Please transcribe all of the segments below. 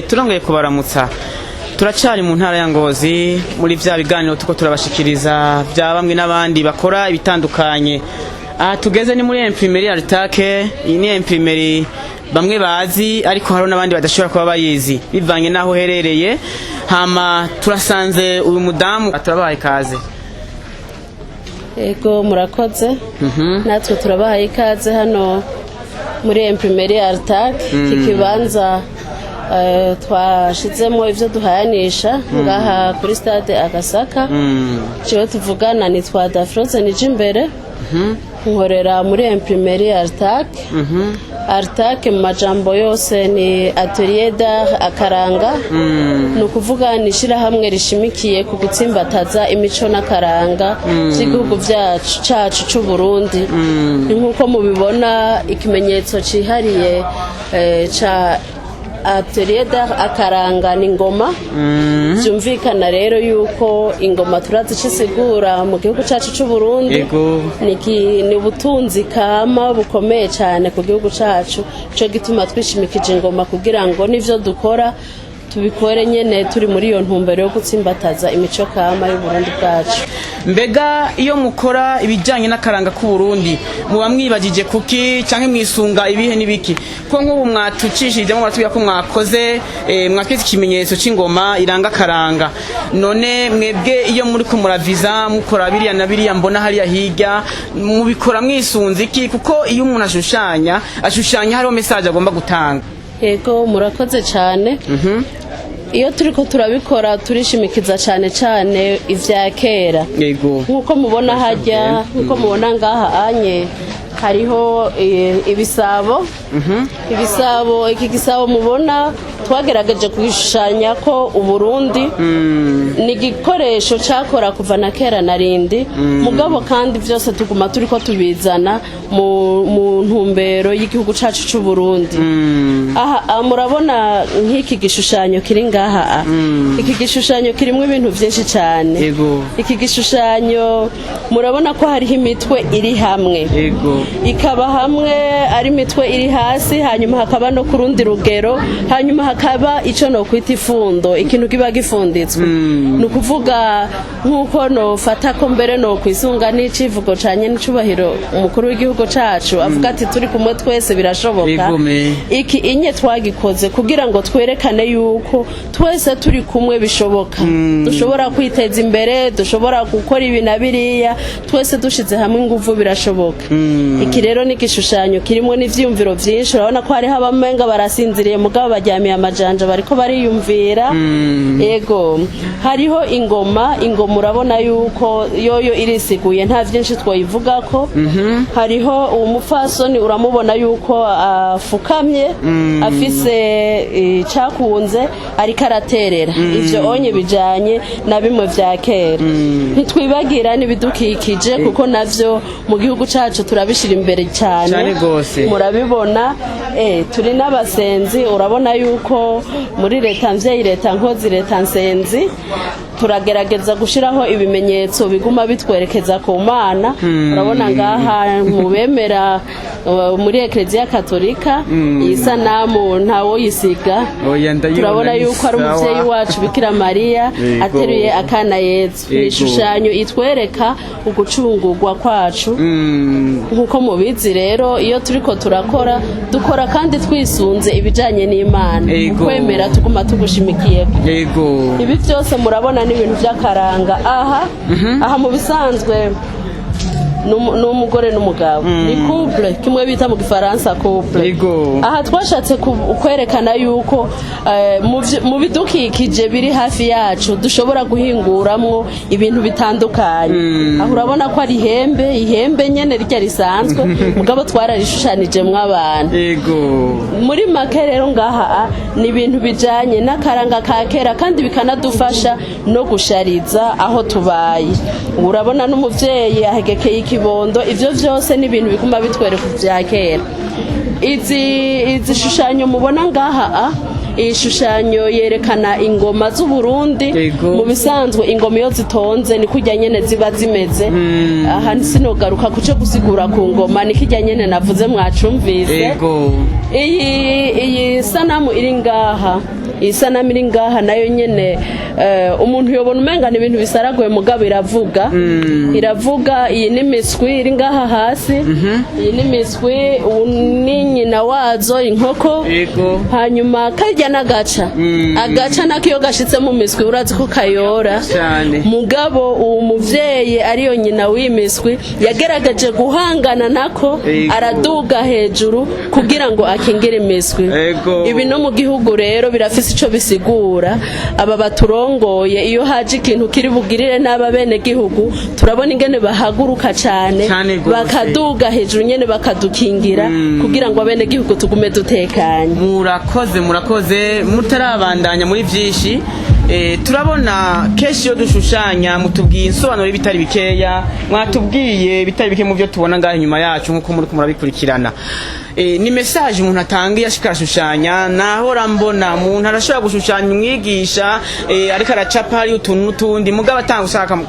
Turongeye kubaramutsa. Turacari mu ntara ya Ngozi muri vya biganiro tuko turabashikiriza vya bamwe n'abandi bakora ibitandukanye. Aha tugeze ni muri imprimerie Artake. Iyi ni imprimerie bamwe bazi, ariko hariho n'abandi badashobora kuba bayizi bivanye n'aho uherereye. Hama turasanze uyu mudamu, turabahaye ikaze. Ego, murakoze. Natwe turabahaye ikaze hano muri imprimerie Artak. Iki kibanza twashizemo ivyo duhayanisha ngaha kuri stade Agasaka. Jewe tuvugana nitwa Dafroze Nijimbere, nkorera muri imprimerie Artak. Artak mu majambo yose ni Atelier d'art Akaranga, ni ukuvuga ni ishyirahamwe rishimikiye ku gutsimbataza imico n'akaranga by'igihugu byacu cacu c'u Burundi. Ni nk'uko mubibona, ikimenyetso cihariye ca Atelier d'art Akaranga ni ingoma. Byumvikana rero yuko ingoma turazi ico isigura mu gihugu cacu c'u Burundi. Ni ubutunzi kama bukomeye cyane ku gihugu cacu. Cyo gituma twishimikije ingoma kugira ngo n'ivyo dukora tubikore nyene turi muri iyo ntumbero yo gutsimbataza imico kama y'Uburundi bwacu. Mbega iyo mukora ibijyanye n'akaranga k'Uburundi, muba mwibagije kuki canke mwisunga ibihe n'ibiki? Ko nk'ubu mwatucishijemo, muratubwira ko mwakoze mwakoze ikimenyetso c'ingoma iranga akaranga. None mwebwe iyo muri ko muraviza, mukora biriya na biriya mbona hariya hirya, mubikora mwisunze iki? Kuko iyo umuntu ashushanya, ashushanya hariho message agomba gutanga. Yego, murakoze cyane. Iyo turiko turabikora, turishimikiza cyane cyane ivya kera. Nk'uko mubona hajya, nk'uko mubona ngaha anye hariho ibisabo. Ibisabo, iki gisabo mubona twagerageje kugishushanya ko Uburundi ni igikoresho cyakora kuva na kera na rindi, mugabo kandi byose tuguma turiko tubizana mu ntumbero y'igihugu cacu c'u Burundi. Aha murabona nk'iki gishushanyo kiri ngaha. Iki gishushanyo kirimo ibintu byinshi cyane. Iki gishushanyo murabona ko hariho imitwe iri hamwe, ikaba hamwe ari imitwe iri hasi, hanyuma hakaba no ku rundi rugero, hanyuma hakaba icyo nokwita ifundo, ikintu kiba gifunditswe. Ni ukuvuga nk'uko nofata ko mbere nokwisunga n'icivugo canye n'icubahiro umukuru w'igihugu cacu avuga ati: "Turi kumwe twese birashoboka." Iki inye twagikoze kugira ngo twerekane yuko twese turi kumwe bishoboka, dushobora kwiteza imbere, dushobora gukora ibi na biriya, twese dushize hamwe ingufu birashoboka. Iki rero ni igishushanyo kirimo n'ivyiyumviro vyinshi. Urabona ko hariho abamenga barasinziriye, mugabo baryamiye amajanja, bariko bariyumvira. Yego, hariho ingoma. Ingoma urabona yuko yoyo irisiguye, nta vyinshi twoyivugako. Hariho uwo mupfasoni, uramubona yuko afukamye, afise icakunze, ariko araterera. Ivyo onye bijanye na bimwe vya kera. Ntitwibagira n'ibidukikije, kuko navyo mu gihugu cacu turabishira imbere cyane. Cane gose. Murabibona, turi n'abasenzi. Urabona yuko muri leta mvyeyi, leta nkozi, leta nsenzi, turagerageza gushiraho ibimenyetso biguma bitwerekeza ku Mana. Urabona ngaha mu bemera muri Ekleziya Katolika, iyi sanamu ntawoyisiga. Oya, ndayibona. Turabona ni yuko ari sawa. umuvyeyi wacu Bikira Mariya ateruye akana Yezu. Ni ishushanyo itwereka ugucungurwa kwacu. Nk'uko mubizi rero, iyo turiko turakora, dukora kandi twisunze ibijanye n'Imana. Mu kwemera tuguma tugushimikiyeko. Ibi byose murabona ni ibintu by'akaranga. Aha mu bisanzwe ni umugore n'umugabo, ni couple, kimwe bita mu Gifaransa couple. Aha twashatse kwerekana yuko mu bidukikije biri hafi yacu dushobora guhinguramwo ibintu bitandukanye. Aho urabona ko ari ihembe, ihembe nyene rirya risanzwe, mugabo twararishushanijemwo abantu. Muri make rero ngaha ni ibintu bijanye n'akaranga ka kera, kandi bikanadufasha no gushariza aho tubaye. Urabona n'umuvyeyi ahegekeye ikibondo. Ivyo vyose ni ibintu biguma bitwereka ivya kera. Izi shushanyo mubona ngaha, iyi shushanyo yerekana ingoma z'Uburundi. Mu bisanzwe ingoma iyo zitonze ni kurya nyene ziba zimeze. Aha sinogaruka kuco gusigura ku ngoma, ni kirya nyene navuze, mwacumvise. Iyi Sanamu iri ngaha, iyi sanamu iri ngaha nayo nyene, umuntu yobona umenga ni ibintu bisaraguye, mugabo iravuga, iravuga. Iyi ni imiswi iri ngaha hasi, iyi ni imiswi, ubu ni nyina wazo, inkoko. Hanyuma karya n'agaca, agaca nako iyo gashitse mu miswi urazi ko kayora. Cyane. Mugabo uwo muvyeyi ariyo nyina w'imiswi yagerageje guhangana nako, araduga hejuru kugira ngo akingire imiswi. Ibi no mu gihugu rero birafise ico bisigura. Aba baturongoye, iyo haje ikintu kiri bugirire n'aba bene gihugu, turabona ingene bahaguruka cane, Cane gose. bakaduga hejuru nyene bakadukingira kugira ngo abene gihugu tugume dutekanye. Murakoze, murakoze. Mutarabandanya muri byinshi, turabona kenshi iyo dushushanya mutubwiye insobanuro y'ibitari bikeya, mwatubwiye ibitari bike mu byo tubona ngaho inyuma yacu nk'uko muri murabikurikirana. Ni message umuntu atanga iyo ashika arashushanya. Nahora mbona umuntu arashobora gushushanya umwigisha, ariko aracapa hari utuntu n'utundi, mugabo atanga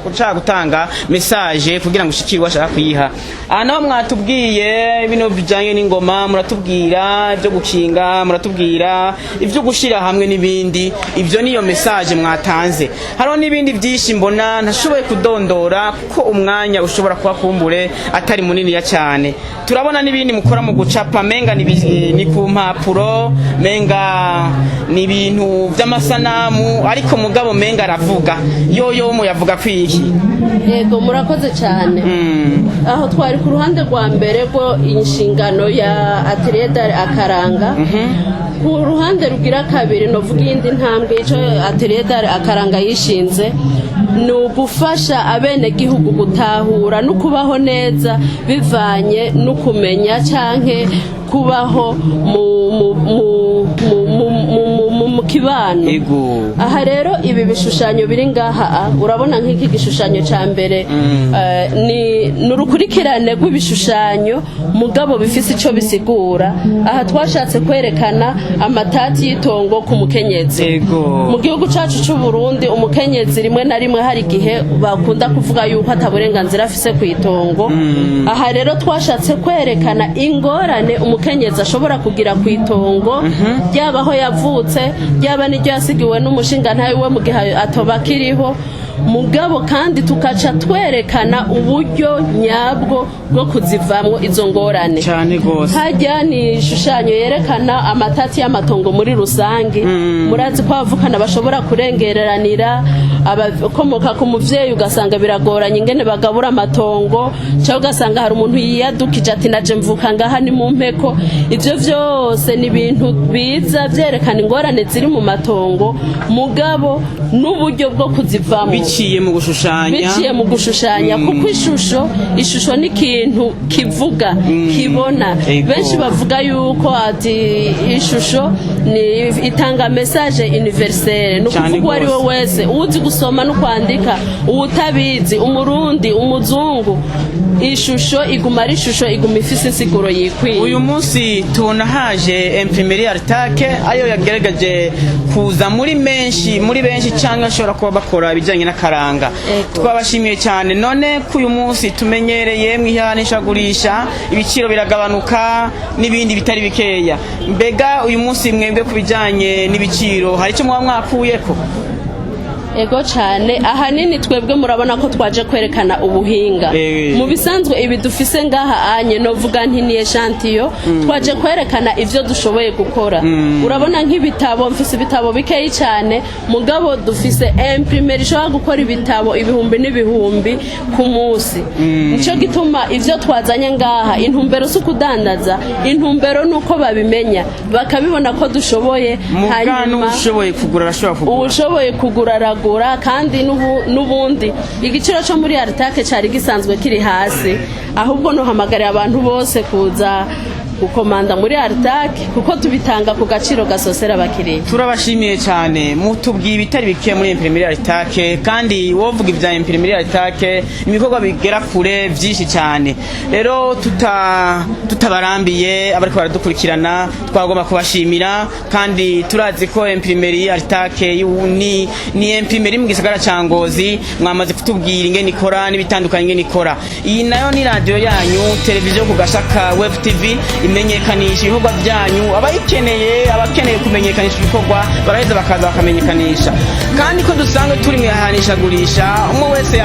ushaka gutanga message kugira ngo ushikirwe ashaka kuyiha. Aha naho mwatubwiye bino bijanye n'ingoma, muratubwira ibyo gukinga, muratubwira ibyo gushira hamwe n'ibindi. Ibyo niyo message mwatanze. Hariho n'ibindi byinshi mbona ntashoboye kudondora kuko umwanya ushobora kuba kumbure atari muniniya cyane. Turabona n'ibindi mukora mu gucapa, menga ni ku mpapuro, menga ni ibintu by'amasanamu, ariko mugabo menga aravuga yoyo muyavuga kwiki? Yego, murakoze cyane. Aho twari ku ruhande rwa mbere rwo inshingano ya Atelier d'Art Akaranga. Ku ruhande rugira kabiri, novuga iyindi ntambwe icyo Atelier d'Art Akaranga yishinze ni ugufasha abenegihugu gutahura no kubaho neza bivanye no kumenya canke kubaho mu kibano. Aha rero ibi bishushanyo biri ngaha, urabona nk'iki gishushanyo cya mbere, ni urukurikirane rw'ibishushanyo mugabo bifise icyo bisigura. Aha twashatse kwerekana amatati y'itongo ku mukenyezi. Mu gihugu cyacu cy'u Burundi, umukenyezi rimwe na rimwe hari igihe bakunda kuvuga yuko ata burenganzira afise ku itongo. Aha rero twashatse kwerekana ingorane umukenyezi ashobora kugira ku itongo, ryaba aho yavutse, ryaba n'iryo yasigiwe n'umushingantahe we mu gihe atoba akiriho. Mugabo kandi tukaca twerekana uburyo nyabwo bwo kuzivamwo izo ngorane. Cyane rwose. Hajya ni ishushanyo yerekana amatati y'amatongo muri rusange. Murazi ko abavukana bashobora kurengereranira, abakomoka ku muvyeyi ugasanga biragoranye ingene bagabura amatongo, cyangwa ugasanga hari umuntu yiyadukije ati: "Naje mvuka ngaha, ni mu mpeko." Ivyo vyose ni ibintu biza vyerekana ingorane ziri mu matongo, mugabo n'uburyo bwo kuzivamo. Biciye mu gushushanya. Biciye mu gushushanya, kuko ishusho ni ikintu kivuga, kibona. Benshi bavuga yuko ati ishusho ni itanga message universelle, ni ukuvuga uwo ari we wese uzi gusoma no kwandika, uwutabizi, umurundi, umuzungu, ishusho iguma ari ishusho, iguma ifise insiguro yikwiye. Uyu munsi tubona haje imprimerie Artake, ayo yagerageje kuza muri menshi, muri benshi cyangwa ashobora kuba bakora ibijyanye n'akaranga. Twabashimiye cyane. None ko uyu munsi tumenyereye mwihanishagurisha, ibiciro biragabanuka n'ibindi bitari bikeya, mbega uyu munsi mwebwe ku bijyanye n'ibiciro hari icyo muba mwakuyeko? Ego cyane. Ahanini twebwe murabona ko twaje kwerekana ubuhinga. Mu bisanzwe ibi dufise ngaha anye novuga nti ni échantillon. Twaje kwerekana ivyo dushoboye gukora. Urabona nk'ibitabo, mfise ibitabo bikeyi cyane, mugabo dufise imprimerie ishobora gukora ibitabo ibihumbi n'ibihumbi ku munsi. Nico gituma ivyo twazanye ngaha, intumbero si ukudandaza, intumbero ni uko babimenya, bakabibona ko dushoboye. Muga Hanyuma n'ushoboye kugura arashobora kugura. Uwushoboye kugura aragura, kandi n'ubundi igiciro cyo muri Aritake cyari gisanzwe kiri hasi. Ahubwo nuhamagarira abantu bose kuza gukomanda muri Aritake, kuko tubitanga ku gaciro gasosera abakiriya. Turabashimiye cyane. Mutubwiye ibitari bike muri imprimerie Aritake, kandi wovuga ibya imprimerie Aritake ibikorwa bigera kure byinshi cyane. Rero tutabarambiye abariko baradukurikirana, twagomba kubashimira, kandi turazi ko imprimerie Aritake ni imprimerie mu gisagara ca Ngozi. Mwamaze kutubwira ingene ikora n'ibitandukanye ingene ikora. Iyi nayo ni radio yanyu, televiziyo ku Gashaka Web TV. Imenyekanisha ibikorwa byanyu. Abayikeneye, abakeneye kumenyekanisha ibikorwa, baraheza bakaza bakamenyekanisha. Kandi ko dusanzwe turi mu ihanishagurisha, umwe wese.